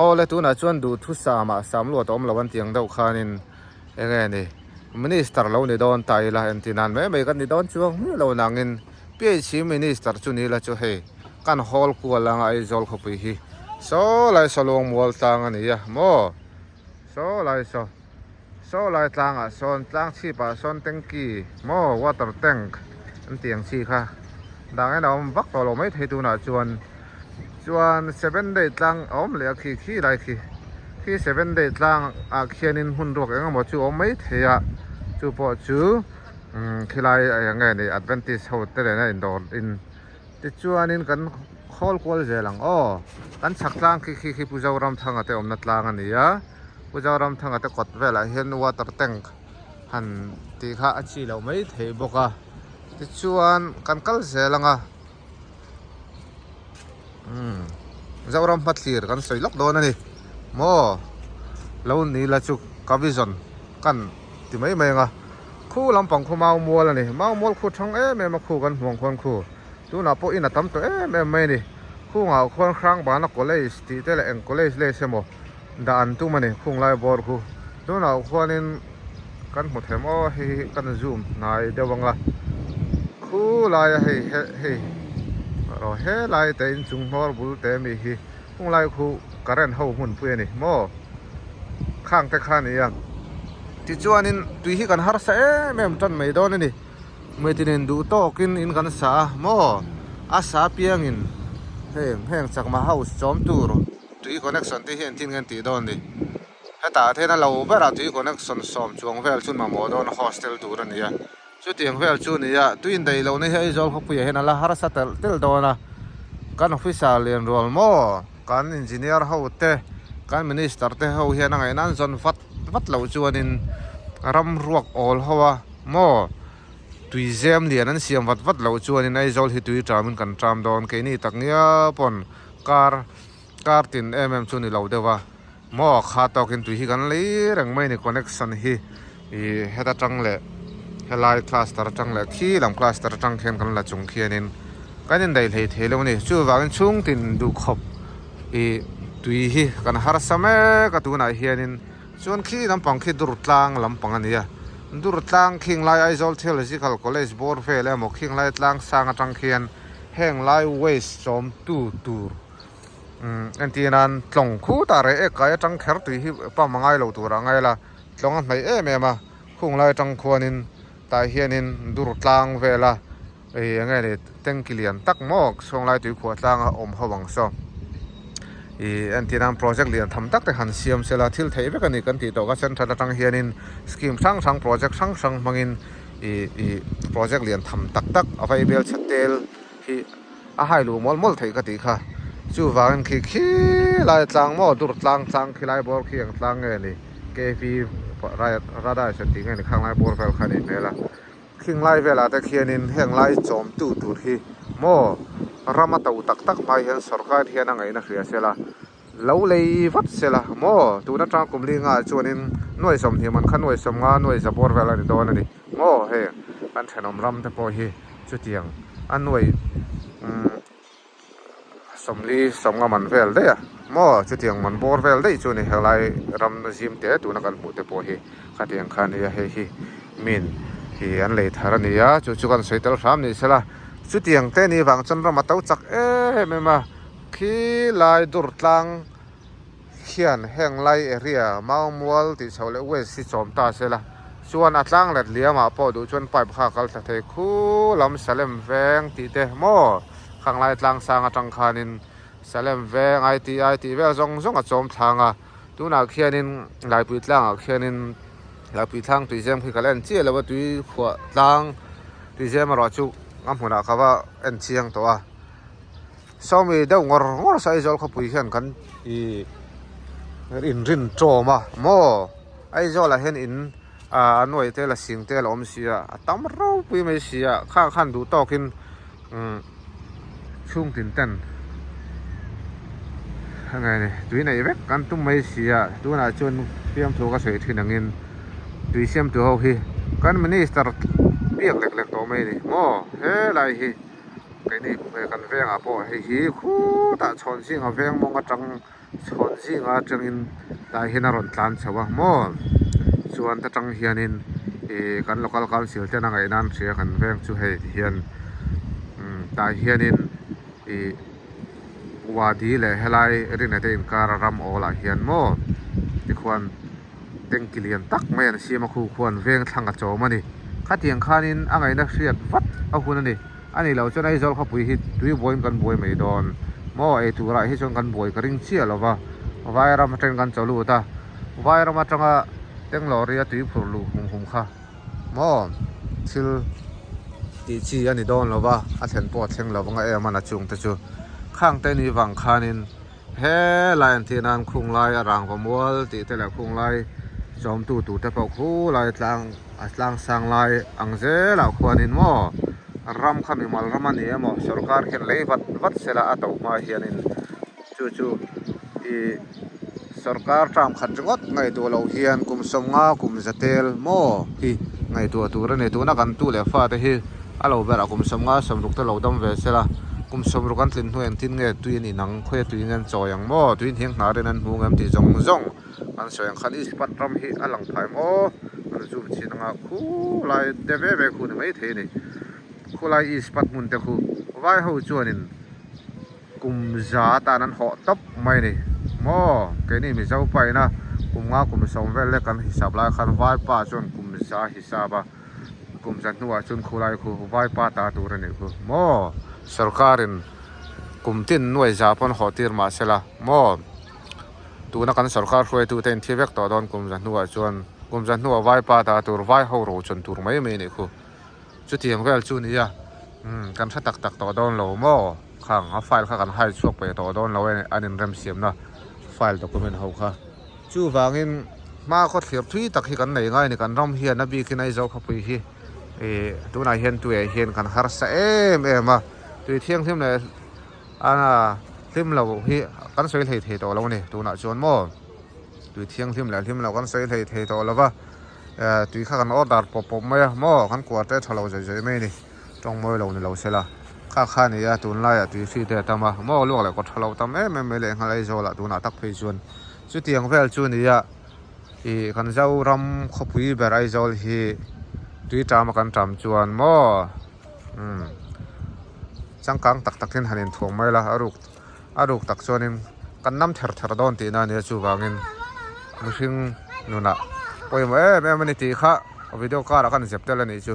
Awle tunah chuan duhthusam ah sam luat a awm lo an tih ang deuh khanin enge ni minister lo ni dawn ta ila entir nan mai mai kan ni dawn chuang miah lo nangin PHC minister chu ni ila chu hei kan hawl kual anga Aizawl khawpui hi saw lai saw luangmual tlang a ni a maw saw lai saw saw lai tlangah sawn tlang chhip ah sawn tanky maw water tank an tih ang chi kha dang en a awm vak tawh lo maithei tunah chuan. Chuan seven day tlang a awm leh a khi khi lai khi khi seven day tlang ah khianin hmun ruak eng emaw chu a awm mai thei a chu pawh chu umm khilai eng nge ni adventist ho te nena indawr in tichuanin kan khawl kual zel ang aw kan chhak tlang khi khi khi Pu Zoramthanga te awmna tlang a ni a Pu Zoramthanga te kawt velah hian water tank han tih kha a chi loh mai thei bawk a tichuan kan kal zel ang a. Umm Zoram hmathlir kan sawi lawk dawn a ni maw lo ni la chu ka vision kan ti mai mai ang a khu lampang khu mau mual a ni mau mual khu thang em em a khu kan hmuh ang khuan khu tunah pawh in a tam tawh em em mai a ni khungah khuan Hrangbana college tih te leh eng college leh emaw dah an tum a ni khung lai bawr khu tunah khuanin. Kan hmu them aw hei hi kan zoom hnai deuh ang a khu laia hei hei rawh helai te inchung hnawr bul te mi hi hung lai khu current ho hmun pui a ni maw khang te kha a ni a tichuanin tui hi kan harsa em em tan mai dawn a ni meitin duh tawkin in kan sa a maw a sa piangin heng heng chakma house chawm tur tui connection te hi engtin nge an tih dawn ni. Hetah hian a lo berah tui connection sawm chuang vel chu mamawh dawn hostel tur a ni a, chutiang vel chu a ni a, tui indaih lohna hi Aizawl khawpuiah hian a la harsa telh telh dawn a, kan officer lian rual maw, kan engineer ho te, kan minister te ho hian a ngaihna an zawn vat vat loh chuanin ram ruak awl ho a maw, tui zem lian an siam vat vat loh chuanin Aizawl hi tui ṭamin kan ṭam dawn, keini tak ngial pawn kar kar tin em em chu ni lo deuh a. Maw kha tawkin tui hi kan lei reng mai a ni connection hi ih heta tang leh helai cluster atang leh khi lam cluster atang khian kan la chung khianin kan indaih hlei thei lo a ni chuvangin chhungtin duhkhawp ih tui hi kan harsa mek a tunah hianin chuan khi lampang khi dur tlang lampang a ni a dur tlang khing lai Aizawl Theological College bawr vel emaw khing lai tlang sang atang khian heng lai waste chawmtu tur. Umm entir nan tlawng khutah reh ek kai atang kher tui hi pump a ngai lo tur a ngai la tlawng a hnaih em em a khung lai atang khuanin tah hianin dur tlang vel a ih eng nge ni tanky lian tak maw chhung lai tui khuah tlang a awm ho ang saw ih entir nan project lian tham tak te han siam sela thil theih vek a ni kan tih tawh kha central atang hianin scheme hrang hrang project hrang hrang hmangin ih ih project lian tham tak tak a vaibel chhe tel hi. A hai luh mawlh mawlh theih ka tih kha. Chuvangin khi khi lai tlang maw dur tlang tlang khi lai bawr khi ang tlang nge ni KV Radars an tih nge ni khang lai bawr vel kha a nih hmel a. Khing lai velah te khianin heng lai chawm tu tur hi maw ram a to tak tak hmai hian sorkar hian a ngaihna hria sela lo lei vat sela maw tun atang kum li ngah chuanin nuai sawmhnih man kha nuai sawmnga nuai za bawr vel a ni dawn a ni maw heng kan thenawm ram te pawh hi. Chutiang a nuai sawmli sawmnga man vel daih a maw chutiang man bawr vel daih chu a ni helai ram zim te tuna kan hmuh te pawh hi khatiang kha a nia hei hi min ih an lei thar a ni a chu chu kan sawi tel hram ni sela chutiang te ni vang chuan ram a to chak em em a khi lai dur tlang khian heng lai area Maumual tih chhoh leh west hi chawm ta se la chuan a tlang let liam ah pawh duh chuan pipe kha a kal thla thei khu lam Salem veng tih te maw khang lai tlang sang atang khanin Salem veng ITI tih vel zawng zawng a chawm thlang a tunah khianin Laipui tlangah khianin Laipui thlang tuizem khi ka la en chiah lo a tui khuah tlang tuizem erawh chu a hmunah ka va en chiang tawh a. Sawmi deuh ngawr ngawr sa Aizawl khawpui hian kan ih inrin tawm a maw Aizawl ah hian in ah a nuai te la sing te la awm si a a tam ropui mai si a khang khan duh tawk in umm chhung tin ten a nge ni tui neih vek kan tum mai si a tunah chuan fiamthu ka sawi thin angin tui siamtu ho hi kan minister biak lek lek tawh mai a ni maw helai hi. Keini kan vengah pawh hei hi khutah chhawn zinga veng mawng atang. Chhawn zinga atangin tah hian a rawn tlan chho a maw chuan ta tang hianin ih kan local council ten a ngaih nan hria kan veng chu hei ti hian umm tah hianin ih wadi leh helai rinna te inkar a ram awl ah hian maw tikhuan tanki lian tak mai an siam a khu khuan veng thlang a chawm a ni khatiang khanin a ngaihna hriat vat a hun a ni. A nih loh chuan Aizawl khawpui hi tui buaiin kan buai mai dawn maw? Ei turah hi chuan kan buai ka ring chiah lo va, Vairam atangin kan chaw lut a, Vairam atanga Tenglawri a tui phurh luh hum hum kha maw thil tih chi a ni dawn lo va, a thlen pawh a thleng lo vang a em a na chungte chu khang te ni vang khanin He lai an tih nan khung lai a rangva mual tih te leh khung lai chawmtu tur te pawh khu lai tlang a tlang sang lai ang zelah khuanin maw ram kha mimal ram a ni emaw sorkar hian lei vat vat sela a to hma hianin chu chu ih sorkar term khat ringawt ngaihtuah loh hian kum sawmnga kum za tel maw hi ngaihtuah tur a ni tuna kan tu leh fate hi. A lo berah kum 50 60 te lo dam ve sela, kum 60 an tlin hnu engtin nge tui an inang, khawi a tui nge an chawi ang maw, tui hniang hnar in an hmu ngem tih zawng zawng an sawi ang khan Ispat ram hi a lang phai maw, an zoom chhin anga khu lai te ve ve khu ni maithei a ni, khu lai Ispat hmun te khu vai ho chuanin kum za atan an hawh tawp mai a ni maw, keini Mizo paina kum nga kum 10 vel lek kan hisap lai khan vaipa chuan kum za hisap a. Kum zan hnuah chuan khulai khu vaipa ta tur a nih khu maw sorkarin kum tin nuai za pawn haw tir mah se la maw tuna kan sorkar hruaitu te inthi vek tawh dawn kum zan hnuah chuan kum zan hnuah vaipa ta tur vai ho ro chun tur mai mai a nih khu chutiang vel chu nia umm kan hre tak tak tawh dawn lo maw khang a file kha kan hai chhuak peh tawh dawn lo a an inremsiamna file document ho kha. Chuvangin hma khaw thlir thui tak hi kan nei ngai a ni, kan ram hian a bikin Aizawl khawpui hi ih tunah hian tuiah hian kan harsa em em a, tui thianghlim leh a hlim lo hi kan sawi hlei thei tawh lo a ni tunah chuan maw tui thianghlim leh hlim lo kan sawi hlei thei tawh lo va, tui kha kan order pawp pawp mai a maw kan kuar te tha lo zawih zawih mai a ni. Tawng mawi lo ni lo se la, kha kha a ni a, tunlaiah tui hri te a tam a, maw luak leh kawt tha lo tam em em mai leh nghal Aizawlah tunah tak phei chuan chutiang vel chu a ni a, ih kan Zoram khawpui ber Aizawl hi tui ṭam a kan ṭam chuan maw umm changkang tak takin han inthuam mai la a ruk a ruk tak chuanin kan nam ther ther dawn tihna a nia chuvangin mihring nunah pawimawh em em a ni tih kha video karah khan zep tel a nih chu.